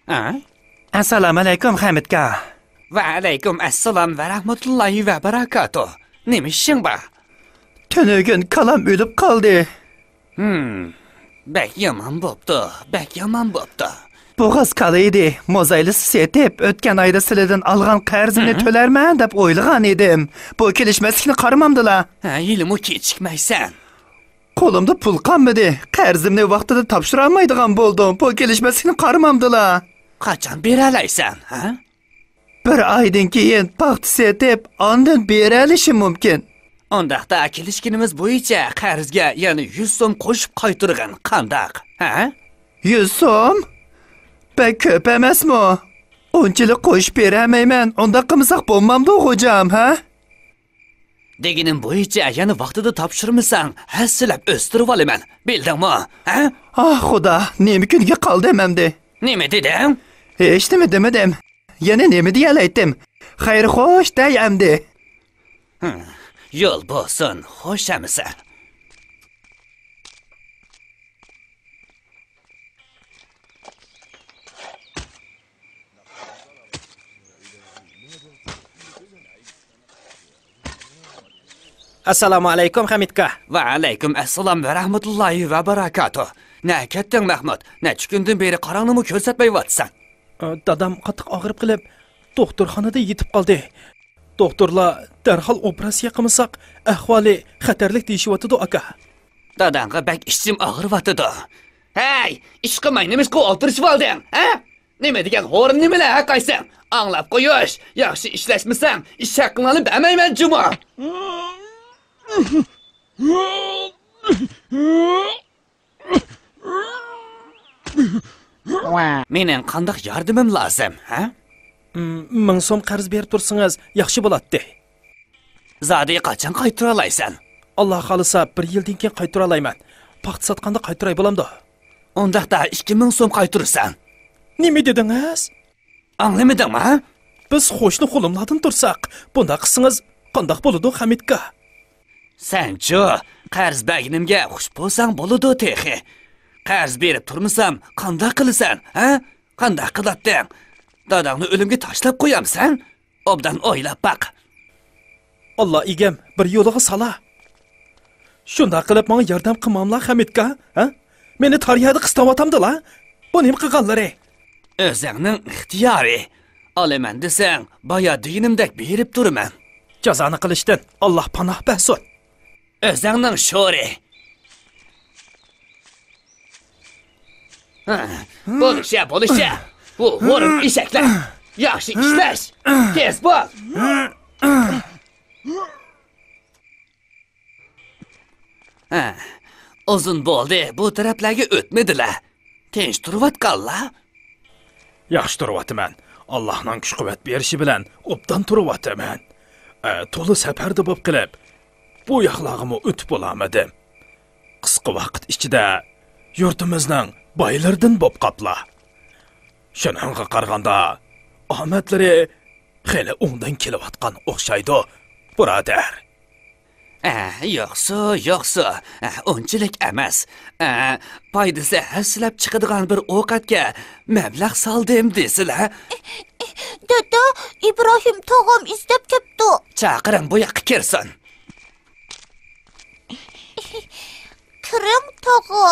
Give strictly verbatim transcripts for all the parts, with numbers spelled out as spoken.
ھە؟ ئەسسالامۇ ئەلەيكۇم، خەمىتكا. ۋەئەلەيكۇم ئەسسالام ۋە رەھمەتۇللاھى ۋە بەرەكاتۇھ. نېمە ئىشىڭ بار؟ تۈنۈگۈن كالام ئۆلۈپ قالدى. ھىم، بەك يامان بوپتۇ، بەك يامان بوپتۇ. بوغاز كالا ئىدى، موزايلىسى سېتىپ، ئۆتكەن ئايدا سىلىدىن ئالغان قەرزىمنى ھىم. تۆلەرمەن دەپ ئويلىغان ئىدىم. بۇ كېلىشمەسلىكنى قارىمامدىلا. ھە، ھېلىمۇ كېچىكمەيسەن. قولۇمدا پۇل قالمىدى. قەرزىمنى ۋاقتىدا تاپشۇرالمايدىغان بولدۇم. بۇ كېلىشمەسلىكنى قارىمامدىلا. قاچان بېرەلەيسەن، ھە؟ بىر ئايدىن كېيىن پاختا سېتىپ، ئاندىن بېرەلىشىم مۇمكىن. ئۇنداقتا كېلىشكىنىمىز بويىچە قەرزگە يەنە يۈز سوم قوشۇپ قايتۇرغىن، قانداق، ھە؟ يۈز سوم؟ بەك كۆپ ئەمەسمۇ؟ ئۇنچىلىك قوشۇپ بېرەلمەيمەن. ئۇنداق قىلمىساق بولمامدۇ، خوجام، ھە؟ دېگىنىم بويىچە يەنە ۋاقتىدا تاپشۇرمىساڭ، ھەسسىلەپ ئۆستۈرۈۋالىمەن. بىلدىڭمۇ؟ ھە؟ ئاھ، خۇدا، نېمە كۈنگە قالدىم ئەمدى؟ نېمە دېدىڭ؟ ھېچنېمە دېمىدىم. يەنە نېمە دېيەلەيتتىم؟ خەير خوش دەي ئەمدى. ھە، يول بولسۇن، خوش ئەمىسە. ئەسسالامۇ ئەلەيكۇم، خەمىتكا. ۋەئەلەيكۇم ئەسسالام ۋە رەھمەتۇللاھى ۋە بەرەكاتۇھ. نەگە كەتتىڭ، مەھمۇد؟ نەچچە كۈندىن بېرى قاراڭنىمۇ كۆرسەتمەيۋاتىسەن. ئە، دادام قاتتىق ئاغرىپ قېلىپ، دوختۇرخانىدا يېتىپ قالدى. دوختۇرلار دەرھال ئوپېراتسىيە قىلمىساق، ئەھۋالى خەتەرلىك دېيىشىۋاتىدۇ، ئاكا. داداڭغا بەك ئىچىم ئاغرىۋاتىدۇ. ھەي، ئىش قىلماي نېمىشقا ئولتۇرۇشۇۋالدىڭ، ھە؟ نېمە دېگەن ھورۇن نېمىلەر ھەقايسەن؟ ئاڭلاپ قويۇش، ياخشى ئىشلەشمىسەڭ، ئىش ھەققىڭنى بەرمەيمەن جۇمۇ. مېنىڭ قانداق ياردىمىم لازىم، ھە؟ م، مىڭ سوم قەرز بېرىپ تۇرسىڭىز، ياخشى بولاتتى. زادى قاچان قايتۇرالايسەن؟ ئاللا خالىسا، بىر يىلدىن كېيىن قايتۇرالايمەن. پاختا ساتقاندا قايتۇراي بولامدۇ؟ ئۇنداقتا ئىككى مىڭ سوم قايتۇرىسەن. نېمە دېدىڭىز؟ ئاڭلىمىدىڭمۇ؟ بىز قوشنا قولۇملاردىن تۇرساق، بۇنداق قىلسىڭىز قانداق بولىدۇ، خەمىتكا؟ سەنچۇ، قەرز بەرگىنىمگە خۇش بولساڭ بولىدۇ تېخى. قەرز بېرىپ تۇرمىسام، قانداق قىلىسەن، ھە؟ قانداق قىلاتتىڭ؟ داداڭنى ئۆلۈمگە تاشلاپ قويامسەن؟ ئوبدان ئويلاپ باق. ئاللا ئىگەم، بىر يولىغا سالا. شۇنداق قىلىپ ماڭا ياردەم قىلماملا، خەمىتكا، ھە؟ مېنى تار يەردە قىستاۋاتامدىلا؟ بۇ نېمە قىلغانلىرى؟ ئۆزۈڭنىڭ ئىختىيارى. ئالىمەن دېسەڭ، بايا دېگىنىمدەك بېرىپ تۇرىمەن. جازانى قىلىشتىن ئاللا پاناھ بەرسۇن. ئۆزۈڭنىڭ شورى. ھە، بولۇشە، بولۇشە. بۇ ھورۇن ئېشەكلەر. ياخشى ئىشلەش. تېز بول. ھە، ئۇزۇن بولدى، بۇ تەرەپلەرگە ئۆتمىدىلە. تىنچ تۇرۇۋاتقانلا؟ ياخشى تۇرۇۋاتىمەن. ئاللاھنىڭ كۈچ-قۇۋۋەت بېرىشى بىلەن ئوبدان تۇرۇۋاتىمەن. ئە، تولا سەپەردە بوپ قېلىپ، بۇ ياقلارغىمۇ ئۆتۈپ بولالمىدىم. قىسقا ۋاقىت ئىچىدە يۇرتىمىزنىڭ بايلىرىدىن بوپ قاپلا. شۇنىڭغا قارىغاندا، ئامەتلىرى خېلى ئوڭدىن كېلىۋاتقان ئوخشايدۇ، بۇرادەر. ئە، يوقسۇ، يوقسۇ. ئە، ئۇنچىلىك ئەمەس. ئە، پايدىسى ھەسسىلەپ چىقىدىغان بىر ئوقەتكە مەبلەغ سالدىم دېسىلە. دادا، ئىبراھىم تاغام ئىزدەپ كەپتۇ. چاقىرىڭ، بۇ ياققا كىرسۇن. كىرىڭ، تاغا.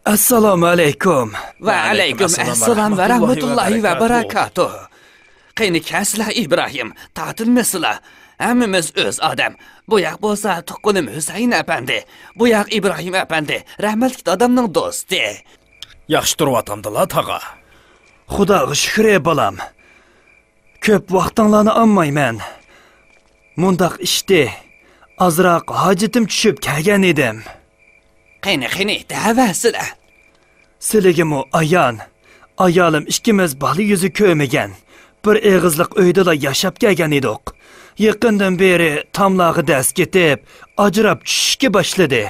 ئەسسالامۇ ئەلەيكۇم. ۋەئەلەيكۇم ئەسسالام ۋە رەھمەتۇللاھى ۋە بەرەكاتۇھ. قېنى كەلسىلە، ئىبراھىم، تارتىنمىسىلا. ھەممىمىز ئۆز ئادەم. بۇ ياق بولسا تۇغقىنىم ھۈسەيىن ئەپەندى. بۇ ياق ئىبراھىم ئەپەندى، رەھمەتلىك دادامنىڭ دوستى. ياخشى تۇرۇۋاتامدىلا، تاغا؟ خۇداغا شۈكرى، بالام. كۆپ ۋاقتىڭلارنى ئالمايمەن. مۇنداق ئىشتى، ئازراق ھاجىتىم چۈشۈپ كەلگەن ئىدىم. قېنى، قېنى، دەۋەرسىلە. سىلىگىمۇ ئايان، ئايالىم ئىككىمىز بالا يۈزى كۆرمىگەن، بىر ئېغىزلىق ئۆيدىلا ياشاپ كەلگەن ئىدۇق. يېقىندىن بېرى تاملارغا دەس كېتىپ، ئاجراپ چۈشۈشكە باشلىدى.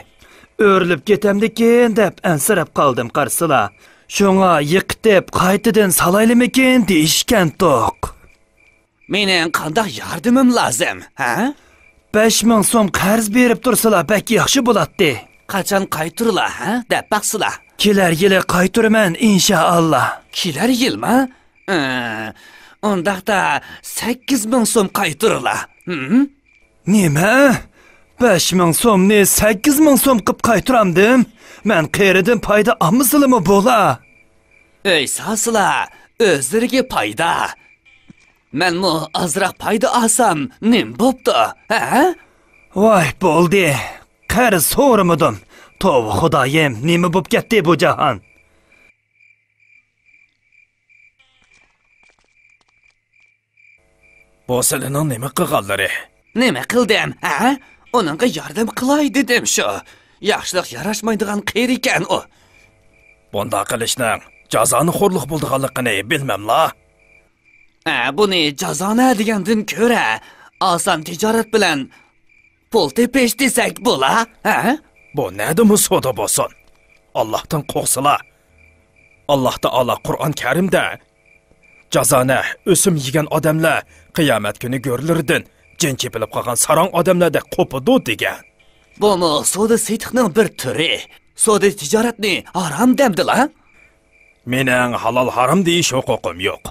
ئۆرۈلۈپ كېتەمدىكىن دەپ ئەنسىرەپ قالدىم قارىسىلا. شۇڭا يىقىتىپ قايتىدىن سالايلىمىكىن دېيىشكەنتۇق. مېنىڭ قانداق ياردىمىم لازىم، ھە؟ بەش مىڭ سوم قەرز بېرىپ تۇرسىلا بەك ياخشى بولاتتى. قاچان قايتۇرلا، ھە؟ دەپ باقسىلا. كېلەر يىلى قايتۇرىمەن، ئىنشائاللا. كېلەر يىلمۇ؟ ئى، ئۇنداقتا سەككىز مىڭ سوم قايتۇرلا. ھىم؟ نېمە؟ بەش مىڭ سومنى سەككىز مىڭ سوم قىپ قايتۇرامدىم؟ مەن قېرىدىن پايدا ئالمىسىلىمۇ بولا. ئۆي سالسىلا، ئۆزلىرىگە پايدا. مەنمۇ ئازراق پايدا ئالسام نېمە بوپتۇ، ھە؟ ۋاي، بولدى. قەرز سورىمىدىم. توۋا خۇدايىم، نېمە بوپ كەتتى بۇ جاھان؟ بۇ سىلىنىڭ نېمە قىلغانلىرى؟ نېمە قىلدىم، ھە؟ ئۇنىڭغا ياردەم قىلاي دېدىم شۇ. ياخشىلىق ياراشمايدىغان قېرى ئىكەن ئۇ. بۇنداق قىلىشنىڭ جازانە خورلۇق بولىدىغانلىقىنى بىلمەملا؟ ھە، بۇنى جازانە دېگەندىن كۆرە، ئاسان تىجارەت بىلەن پۇل تېپىش دېسەك بولا، ھە؟ بۇ نەدىمۇ سودا بولسۇن؟ ئاللاھتىن قورقسىلا. ئاللاھ تائالا قۇرئان كەرىمدە، جازانە ئۆسۈم يېگەن ئادەملەر قىيامەت كۈنى گۆرلىرىدىن جىن چېپىلىپ قالغان ساراڭ ئادەملەردەك قوپىدۇ دېگەن. بۇمۇ سودا سېتىقنىڭ بىر تۈرى. سودا تىجارەتنى ھارام دەمدىلا؟ مېنىڭ ھالال ھارام دېيىش ھوقۇقۇم يوق.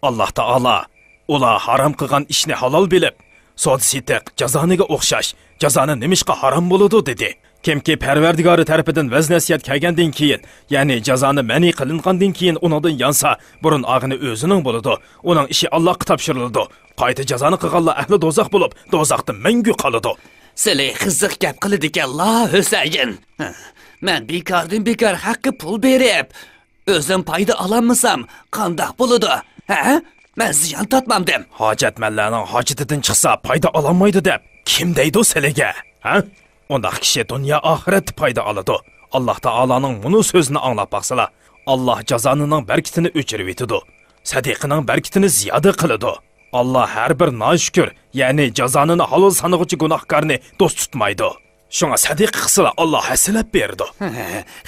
ئاللاھ تائالا ئۇلار ھارام قىلغان ئىشنى ھالال بىلىپ، سودا سېتىق جازانىگە ئوخشاش، جازانە نېمىشقا ھارام بولىدۇ دېدى. كىمكى پەرۋەردىگارى تەرىپىدىن ۋەز نەسىھەت كەلگەندىن كېيىن، يەنى جازانى مەنئى قىلىنغاندىن كېيىن ئۇنىڭدىن يانسا، بۇرۇن ئالغىنى ئۆزىنىڭ بولىدۇ. ئۇنىڭ ئىشى ئاللاھقا تاپشۇرۇلىدۇ. قايتا جازانى قىلغانلار ئەھلى دوزاخ بولۇپ، دوزاختا مەڭگۈ قالىدۇ. سىلى قىزىق گەپ قىلىدىكەنلا، ھۈسەيىن. مەن بىكاردىن بىكار ھەققى پۇل بېرىپ، ئۆزۈم پايدا ئالالمىسام، قانداق بولىدۇ؟ ھە؟ مەن زىيان تارتمامدىم. ھاجەتمەنلەرنىڭ ھاجىتىدىن چىقسا پايدا ئالالمايدۇ دەپ كىم دەيدۇ سىلىگە؟ ھە؟ ئۇنداق كىشى دۇنيا ئاخىرەتتە پايدا ئالىدۇ. ئاللاھ تائالانىڭ مۇنۇ سۆزىنى ئاڭلاپ باقسىلا، ئاللاھ جازانىنىڭ بەرىكىتىنى ئۆچۈرۈۋېتىدۇ، سەدىقىنىڭ بەرىكىتىنى زىيادە قىلىدۇ. ئاللاھ ھەر بىر ناشۈكۈر، يەنى جازانىنى ھالال سانىغۇچى گۇناھكارنى دوست تۇتمايدۇ. شۇڭا سەدىقە قىلسىلا، ئاللاھ ھەسسىلەپ بېرىدۇ.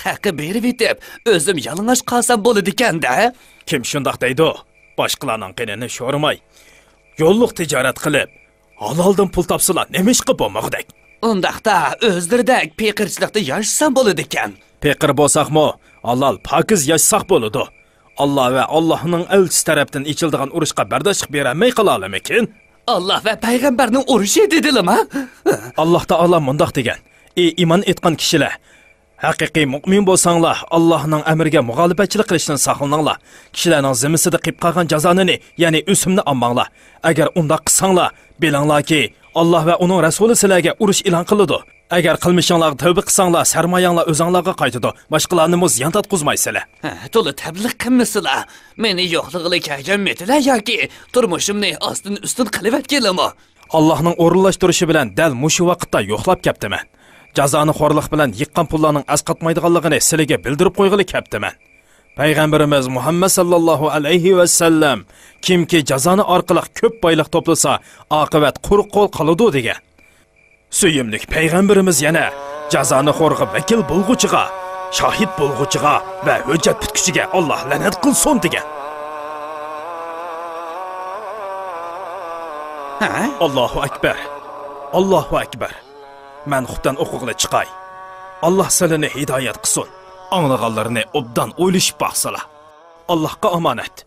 ھەققى بېرىۋېتىپ، ئۆزۈم يالىڭاچ قالسام بولىدىكەن-دە. كىم شۇنداق دەيدۇ؟ باشقىلارنىڭ قېنىنى شورىماي، يوللۇق تىجارەت قىلىپ، ھالالدىن پۇل تاپسىلا، نېمىشقا بولمىغۇدەك؟ ئۇنداقتا ئۆزلىرىدەك پېقىرچىلىقتا ياشىسام بولىدىكەن. پېقىر بولساقمۇ، ھالال، پاكىز ياشىساق بولىدۇ. ئاللاھ ۋە ئاللاھنىڭ ئەلچىسى تەرەپتىن ئېچىلىدىغان ئۇرۇشقا بەرداشلىق بېرەلمەي قالالىمىكىن؟ ئاللاھ ۋە پەيغەمبەرنىڭ ئۇرۇشى دېدىلىما؟ ئاللاھ تائالا مۇنداق دېگەن: ئى ئىمان ئېيتقان كىشىلەر! ھەقىقىي مۇئمىن بولساڭلار، ئاللاھنىڭ ئەمرىگە مۇخالىپەتچىلىك قىلىشتىن ساقلىنىڭلار. كىشىلەرنىڭ زىممىسىدە قېلىپ قالغان جازانىنى، يەنى ئۆسۈمنى ئالماڭلار. ئەگەر ئۇنداق قىلساڭلار، بىلىڭلاركى، ئاللاھ ۋە ئۇنىڭ رەسۇلى سىلەرگە ئۇرۇش ئېلان قىلىدۇ. ئەگەر قىلمىشىڭلارغا تەۋبە قىلساڭلار، سەرمايەڭلار ئۆزۈڭلارغا قايتىدۇ، باشقىلارنىمۇ زىيان تارتقۇزمايسىلەر. ھە، تولا تەبلىغ قىلمىسىلا. مېنى يوقلىغىلى كەلگەنمىدىلە ياكى تۇرمۇشۇمنى ئاستىن ئۈستۈن قىلىۋەتكىلىمۇ؟ ئاللاھنىڭ ئورۇنلاشتۇرۇشى بىلەن دەل مۇشۇ ۋاقىتتا يوقلاپ كەپتىمەن. جازانى خورلۇق بىلەن يىغقان پۇللارنىڭ ئەسقاتمايدىغانلىقىنى سىلىگە بىلدۈرۈپ قويغىلى كەپتىمەن. پەيغەمبىرىمىز مۇھەممەد ساللاللاھۇ ئەلەيھى ۋەسەللەم، كىمكى جازانى ئارقىلىق كۆپ بايلىق توپلىسا، ئاقىۋەت قۇرۇق قول قالىدۇ دېگەن. سۆيۈملۈك پەيغەمبىرىمىز يەنە، جازانىخورغا ۋەكىل بولغۇچىغا، شاھىت بولغۇچىغا ۋە ھۆججەت پۈتكۈچىگە ئاللاھ لەنەت قىلسۇن دېگەن. ھە؟ ئاللاھۇ ئەكبەر. ئاللاھۇ ئەكبەر. مەن خۇپتەن ئوقۇغىلى چىقاي. ئاللاھ سىلىنى ھىدايەت قىلسۇن. ئاڭلىغانلىرىنى ئوبدان ئويلىشىپ باقسىلا. ئاللاھقا ئامانەت.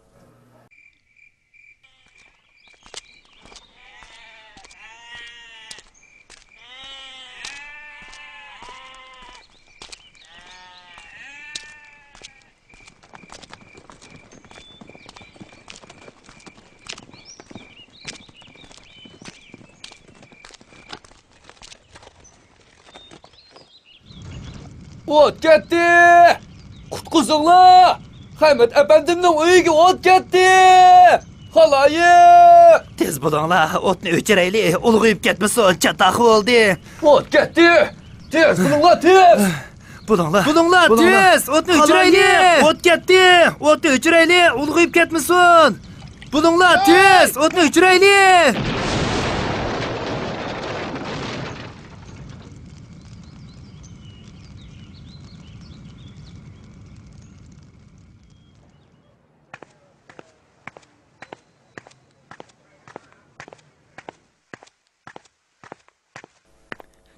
ئوت كەتتى! قۇتقۇزۇڭلار! خەمەت ئەپەندىمنىڭ ئۆيىگە ئوت كەتتى! خالايىق! تېز بولۇڭلار، ئوتنى ئۆچۈرەيلى، ئۇلغىيىپ كەتمىسۇن، چاتاق بولدى. ئوت كەتتى! تېز بولۇڭلار، تېز! بولۇڭلار. بولۇڭلار، بولۇڭلار. تېز! ئوتنى ئۆچۈرەيلى! ئوت كەتتى! ئوتنى ئۆچۈرەيلى، ئۇلغىيىپ كەتمىسۇن! بولۇڭلار، تېز! ئوتنى ئۆچۈرەيلى!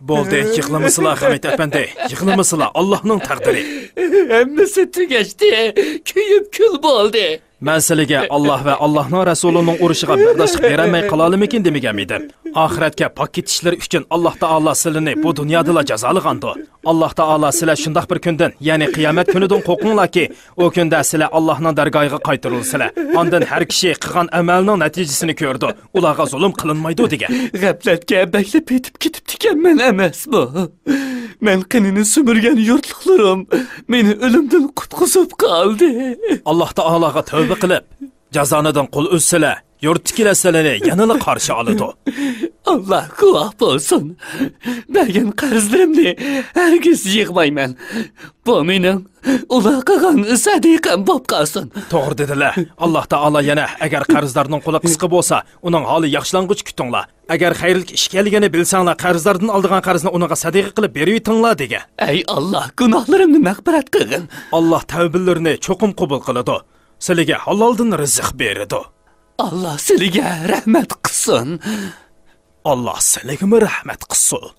بولدى، يىغلىمىسىلا، خەمىت ئەپەندى، يىغلىمىسىلا، ئاللاھنىڭ تەقدىرى. ھەممىسى تۈگەشتى، كۆيۈپ كۈل بولدى. مەن سىلىگە ئاللاھ ۋە ئاللاھنىڭ رەسۇلىنىڭ ئۇرۇشىغا بەرداشلىق بېرەلمەي قالالىمىكىن دېمىگەنمىدىم؟ ئاخىرەتكە پاك كېتىشلىرى ئۈچۈن ئاللاھ تائالا سىلىنى بۇ دۇنيادىلا جازالىغاندۇ. ئاللاھ تائالا سىلەر شۇنداق بىر كۈندىن، يەنى قىيامەت كۈنىدىن قورقۇڭلاركى، ئۇ كۈندە سىلەر ئاللاھنىڭ دەرگاھىغا قايتۇرۇلىسىلەر. ئاندىن ھەر كىشى قىلغان ئەمەلنىڭ نەتىجىسىنى كۆرىدۇ. ئۇلارغا زۇلۇم قىلىنمايدۇ دېگەن. غەپلەتكە بەكلا پېتىپ كېتىپتىكەنمەن ئەمەسمۇ؟ مەن قېنىنى سۈمۈرگەن يۇرتلۇقلىرىم مېنى ئۆلۈمدىن قۇتقۇزۇپ قالدى. ئاللاھ تائالاغا تەۋبە قىلىپ، جازانىدىن قول ئۈزسىلە، يۇرتتىكىلەر سىلىنى يەنىلا قارشى ئالىدۇ. ئاللاھ گۇۋاھ بولسۇن، بەرگەن قەرزلىرىمنى ھەرگىز يىغمايمەن. بۇ مېنىڭ ئۇلار قىلغان سەدىقەم بولۇپ قالسۇن. توغرا دېدىلە. ئاللاھ تائالا يەنە، ئەگەر قەرزدارنىڭ قولى قىسقا بولسا، ئۇنىڭ ھالى ياخشىلانغۇچە كۈتۈڭلار. ئەگەر خەيرلىك ئىش ئىكەنلىكىنى بىلسەڭلار، قەرزداردىن ئالىدىغان قەرزنى ئۇنىڭغا سەدىقە قىلىپ بېرىۋېتىڭلار دېگەن. ئەي ئاللاھ، گۇناھلىرىمنى مەغپىرەت قىلغىن. ئاللاھ تەۋبىلىرىنى چوقۇم قوبۇل قىلىدۇ. سىلىگە ھالالدىن رىزىق بېرىدۇ. ئاللاھ سىلىگە رەھمەت قىلسۇن. ئاللاھ سىلىگىمۇ رەھمەت قىلسۇن.